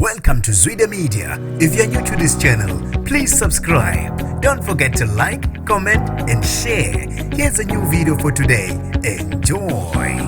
Welcome to Zwida Media. If you're new to this channel, please subscribe. Don't forget to like, comment, and share. Here's a new video for today. Enjoy.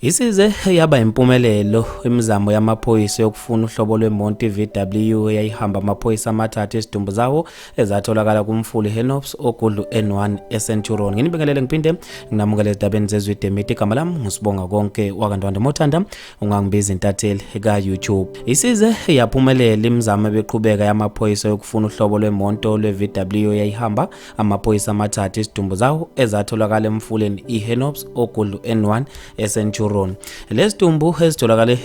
Isize yaba impumelelo imizamo yamaphoyisa yokufuna uhlobo lwemonti VW eyayihamba amaphoyisa amathathu isidumbu zawo ezatholakala kumfula iHenops ogudlu N1 eCenturion. Nginibingelele ngiphinde nginamukele ezindabeni zeZwide Media. Igama lami nguSibonga konke wakaNdwandwe Mothanda ungangibiza intatheli ka-YouTube. Isize yaphumelela imizamo ebiqhubeka yamaphoyisa yokufuna uhlobo lwemonto lwe-VW eyayihamba amaphoyisa amathathu isidumbu zawo ezatholakala emfuleni iHenops ogudlu N1 eCenturion. Lesidumbu ezitholakale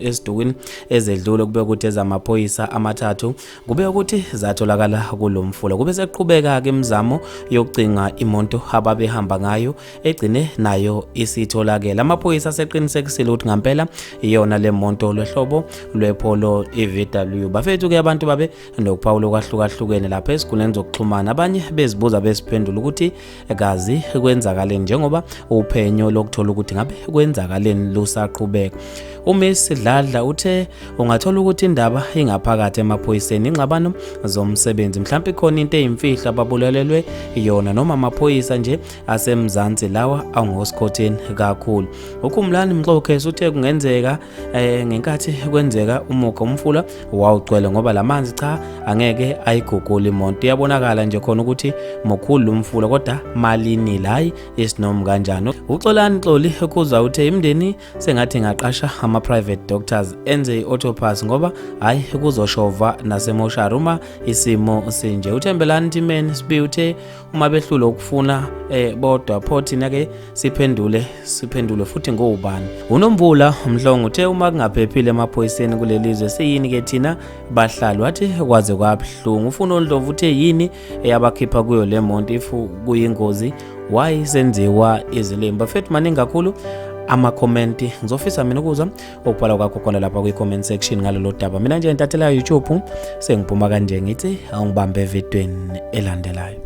esidukwini ezedlule kube ukuthi ezamaphoyisa amathathu kube ukuthi zatholakala kulo mfula. Kube sekuqhubeka-ke imizamo yokucinga imoto ababehamba ngayo egcine nayo isitholakele. Amaphoyisa aseqinisekisile ukuthi ngampela iyona le monto lwehlobo lwePolo iVW. Bafethu-ke abantu babe nokuphawula okwahlukahlukene lapha esikhundleni zokuxhumana, abanye bezibuza besiphendula ukuthi kazi kwenzakaleni njengoba uphenyo lokuthola ukuthi ngabe kwenzakaleni lusaqhubeka. UMiss Dladla uthe ungathola ukuthi indaba ingaphakathi emaphoyiseni, ingxabano zomsebenzi, mhlawumbe ikhona into eyimfihlo ababulalelwe yona noma amaphoyisa nje aseMzansi lawa angosikhotheni kakhulu. UKhumlani Mxokhe uthe kungenzeka ngenkathi kwenzeka umuga umfula wawugcwele ngoba lamanzi cha angeke ayigugule imoto. Iyabonakala nje khona ukuthi mukhulu umfula kodwa malini hayi isinomu kanjani. UXolani Xoli ekhuza uthe imndeni sengathi ingaqasha ama-private doctors enze i-autopass ngoba hhayi kuzoshova nasemoshari uma isimo sinje. UThembelani Ntimeni Sibi uthe uma behlulwe ukufuna bodwa pho thina ke siphendule futhi ngobani. UNomvula Mhlongo uthe uma kungaphephile emaphoyiseni kuleli zwe siyini ke thina bahlali, wathi kwaze kwabuhlungu. Ufuna Ndlovu uthe yini eyabakhipha kuyo le monto if kuyingozi why senziwa izilimba. Bafethu maningi kakhulu amakhomenti, ngizofisa mina ukuzwa ukubhala kwakho khona lapha kwi-comment section ngalolu daba. Mina nje intathela YouTube sengiphuma kanje ngithi awungibambe evidweni elandelayo.